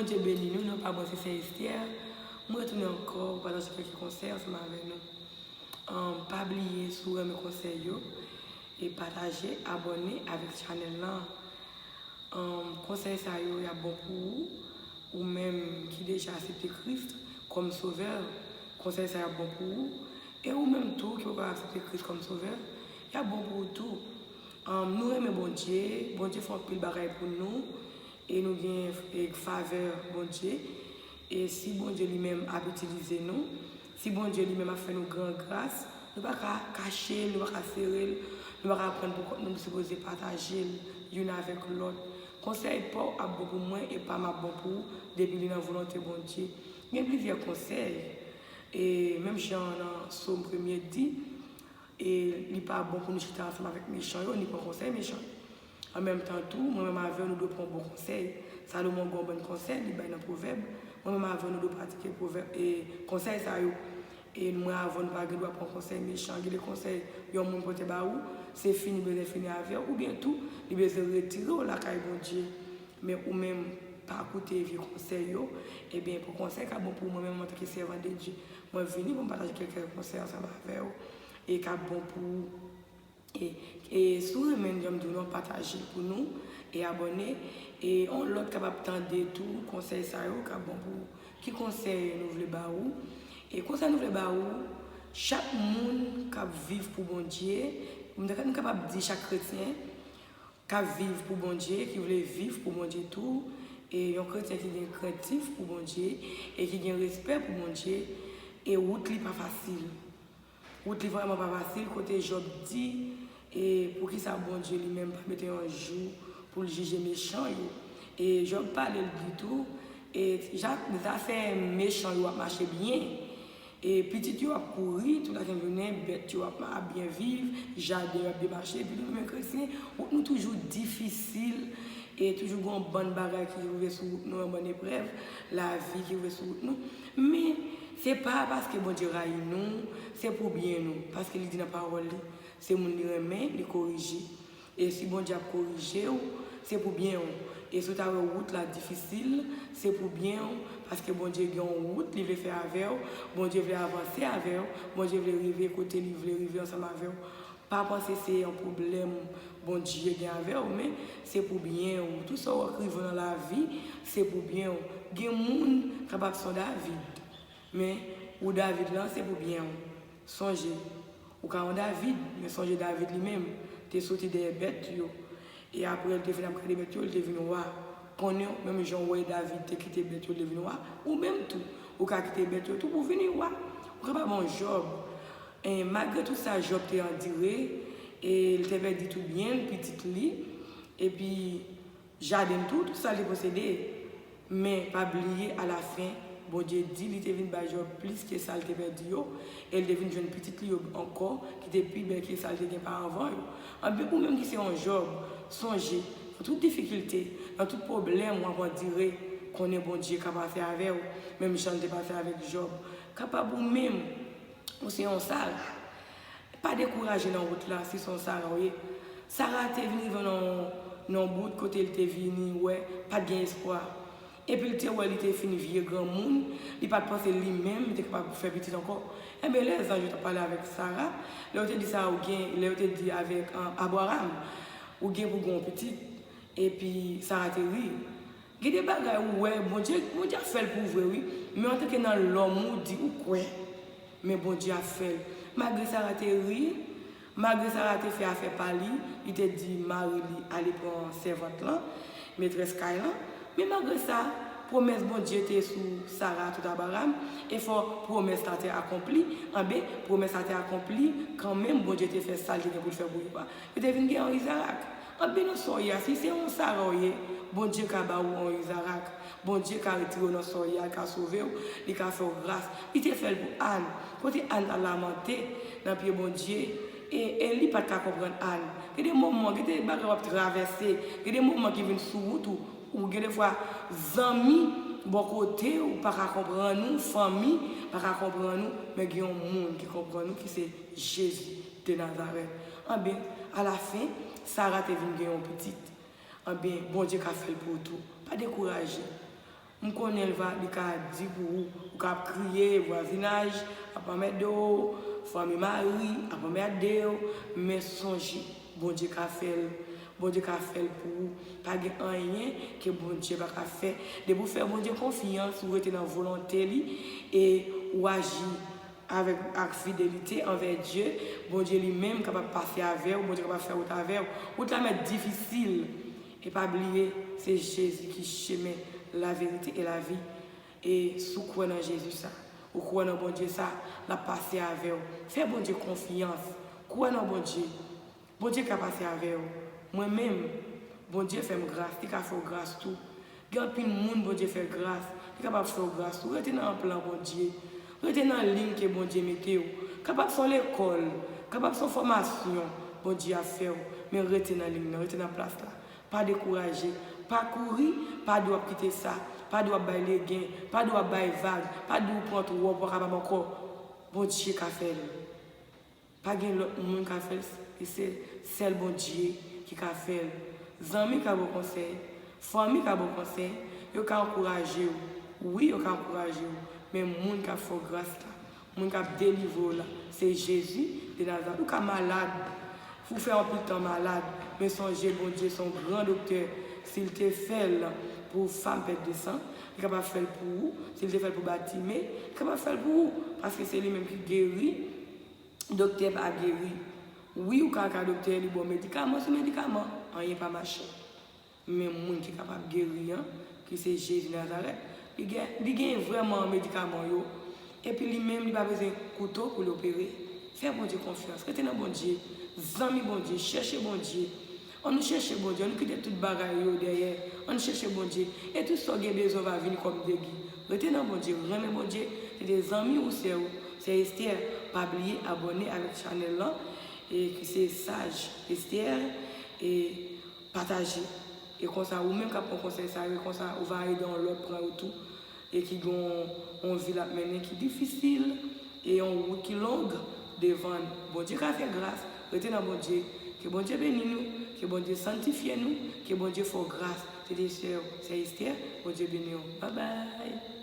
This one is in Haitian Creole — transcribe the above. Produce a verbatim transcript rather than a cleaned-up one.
Bondye beni nou, non pa mwen se Sè Esther. Mwen retounen ankò pou pataje kèk konsèy ansanm avè nou. Ann, pa bliye, si w renmen konsèy yo, e pataje, abòne avèk chanèl lan. Ann, konsèy sa yo, y ap bon pou ou, ou menm ki deja aksepte Kris kòm sovè. Konsèy sa yo ap bon pou ou, e ou menm tou ki poko aksepte Kris kòm sovè, y ap bon pou ou tou. Ann, nou renmen Bondye, Bondye fè anpil bagay pou nou, e nou gen, e, favè Bondye. E si Bondye li menm ap itilize nou, si Bondye li menm ap fè nou gran gras, nou pa ka kache l, nou pa ka sere l, nou pa ka pran l pou kont nou, nou sipoze pataje l youn avèk lòt. Konsèy pa w ap bon pou mwen e pa m ap bon pou ou, depi li nan volonte Bondye. Gen plizyè konsèy, e menm jan nan Sòm premye di, e li pa bon pou nou chita ansanm avèk mechan yo, ni pran konsèy mechan yo. An menm tan tou, mwen menm avè w, nou dwe pran bon konsèy. Salomon gen yon bann konsèy, li bay nan Pwovèb. Mwen menm avè w, nou dwe pratike pwovèb, e konsèy sa yo. E mwen avè w, nou pa gen dwa pran konsèy mechan. Gen de konsèy yon moun pote ba ou, se fini, bezwen fini avè w, oubyen tou, li bezwen retire w lakay Bondye. Men ou menm, pa koute vye konsèy yo. Ebyen, pran konsèy k ap bon pou ou. Mwen menm, antanke sèvant de Dye, mwen vini pou m pataje kèk konsèy ansanm avè w, e k ap bon pou ou. E, e si w renmen jan m di w non, pataje l pou nou, e abòne. E yon lòt kapab tande tou konsèy sa yo k ap bon pou ou. Ki konsèy nou vle ba ou? E konsèy nou vle ba ou, chak moun k ap viv pou Bondye, m ta, nou kapab di chak kretyen k ap viv pou Bondye, ki vle viv pou Bondye tou, e yon kretyen ki gen krentif pou Bondye, e ki gen respè pou Bondye, e wout li pa fasil. Wout li vrèman pa fasil, kote Jòb di, e poukisa Bondye li menm pa mete yon jou pou l jije mechan yo? E Jòb pale, l di tou, e ja-, zafè mechan yo ap mache byen. E pitit yo ap kouri tout lajenn jounen, bèt yo ap, ap byen viv, jaden yo ap byen mache, epi nou menm kretyen, wout nou toujou difisil, e toujou gen yon bann bagay ki rive sou wout nou, yon bann eprèv lavi ki rive sou wout nou. Men, se pa paske Bondye rayi nou, se pou byen nou, paske li di nan pawòl li, se moun li renmen, li korije. E si Bondye ap korije w, se pou byen w. E si w ta wè wout la difisil, se pou byen w, paske Bondye gen yon wout li vle fè avè w, Bondye vle avanse avè w, Bondye vle rive kote li vle rive ansanm avè w. Pa panse se yon pwoblèm Bondye gen avè w, men se pou byen w. Tout sa w wè k rive w nan lavi, se pou byen w. Gen moun kapab se yon David, men ou David lan, se pou byen w. Sonje, ou ka yon David, men sonje David li menm te soti dèyè bèt yo. E apre l te fin ap gade bèt yo, li te vin wa. Konnen w, menm jan w wè David te kite bèt yo, li te vin wa, ou menm tou, ou ka kite bèt yo tou pou w vini wa. Ou kapab yon Jòb. E malgre tout sa Jòb te andire, e l te pèdi tout byen l, pitit li, epi jaden l tou, tout sa l te posede. Men, pa bliye, alafen, Bondye di li te vin bay Jòb plis ke sa l te pèdi yo, e l te vin jwenn pitit li yo ankò, ki te pi bèl ke sa l te gen pa anvan yo. Anben, ou menm ki se yon Jòb, sonje, nan tout difikilte, nan tout pwoblèm w ap andire, konnen Bondye ka pase avè w, menm jan l te pase avèk Jòb. Kapab ou menm, ou se yon Sara. Pa dekouraje nan wout la si se yon Sara w ye. Sara te vin rive nan, nan yon bout kote l te vini wè pa t gen espwa. Epi l te wè li te fin vye granmoun, li pa t panse li menm li te kapab fè pitit ankò. Enben, lèzanj yo t ap pale avèk Sara, lè yo te di sa, ou gen, lè yo te di avèk, ah, Abraram, ou gen pou gen yon pitit. Epi Sara te ri. Gen de bagay ou wè, Bondye, Bondye ap fè l pou vre, wi. Men antanke nan lòm ou di ou kwè, men Bondye ap fè l. Malgre Sara te ri, malgre Sara te fè afè pa li, li te di mari li ale pran sèvant lan, metrès kay lan. Men malgre sa, pwomès Bondye te sou Sara tout Abraram, e fò pwomès la te akonpli. Anben, pwomès la te akonpli, kanmenm Bondye te fè sa l te gen pou l fè pou yo a. Yo te vin gen yon Izarak. Anben nan sa w ye a, si se yon Sara w ye, Bondye ka ba ou yon Izarak. Bondye ka retire w nan sa w ye a, li ka sove w, li ka fè w gras. Li te fè l pou Ann. Kote Ann t al lamante nan pye Bondye, e, e li pa t ka konprann Ann. Gen de moman, gen de bagay w ap travèse, gen de moman ki vin sou wout ou, ou gen de fwa zanmi bò kote w pa ka konprann ou, fanmi pa ka konprann ou, men gen yon moun ki konprann ou ki se Jezi de Nazarèt. Anben, alafen, Sara te vin gen yon pitit. Anben, Bondye ka fè l pou ou tou. Pa dekouraje. M konnen l va, li ka di pou ou, ou ka ap kriye, vwazinaj ap anmède w, fanmi mari ap anmède w, men sonje, Bondye ka fè l. Bondye ka fè l pou ou. Pa gen anyen ke Bondye pa ka fè. Depi w fè Bondye konfyans, ou rete nan volonte li, e ou aji avèk, ak fidelite anvè Dye, Bondye li menm kapab pase avè w, Bondye kapab fè wout avè w. Wout la mèt difisil. E pa bliye, se Jezi ki chemen, laverite e lavi. E si w kwè nan Jezi sa, ou kwè nan Bondye sa, l ap pase avè w. Fè Bondye konfyans. Kwè nan Bondye. Bondye ka pase avè w. Mwen menm, Bondye fè m gras, li ka fè w gras tou. Gen anpil moun Bondye fè gras, li kapab fè w gras tou. Rete nan plan Bondye. Rete nan liy ke Bondye mete w. Kapab se yon lekòl, kapab se yon fòmasyon Bondye ap fè w. Men rete nan liy nan, rete nan plas la. Pa dekouraje, pa kouri, pa di w ap kite sa, pa di w ap bay legen, pa di w ap bay vag, pa di w pran twòp, ou pa kapab ankò. Bondye ka fè l. Pa gen lòt moun ka fè l, e se sèl Bondye ki ka fè l. Zanmi ka ba w konsèy, fanmi ka ba w konsèy, yo ka ankouraje w. Wi, yo ka ankouraje w, men moun k ap fè w gras la, moun k ap delivre w la, se Jezi de Nazarèt. Ou ka malad, ou fè anpil tan malad, men sonje Bondye se yon gran doktè. Si l te fè l pou fanm pèt de san, li kapab fè l pou ou. Si l te fè l pou Batime, li kapab fè l pou ou, paske se li menm ki geri. Doktè pa geri. Wi, ou ka al ka doktè, li ba w medikaman sou medikaman, anyen pa mache. Men moun ki kapab geri an, ki se Jezi Nazarèt, li gen, li gen vrèman medikaman yo. Epi li menm, li pa bezwen kouto pou l opere. Fè Bondye konfyans. Rete nan Bondye. Zanmi Bondye. Chèche Bondye. Ann nou chèche Bondye, ann nou kite tout bagay yo dèyè, ann chèche Bondye, e tout sa w gen bezwen va vini kòm degi. Rete nan Bondye, renmen Bondye, rete zanmi ou sè ou, sè Esther, pa bliye abòne avèk chanèl lan, e ki se Saj Esther, e pataje. E konsa, ou menm k ap pran konsèy sa yo, e konsa, ou va ede yon lòt pran yo tou. E ki gen yon, yon vi l ap mennen ki difisil, e yon wout ki long devan l. Bondye ka fè gras, rete nan Bondye. Ke Bondye beni nou, ke Bondye sanntifye nou, ke Bondye fè w gras. Se te sè w, sè Esther, Bondye beni w. Babay!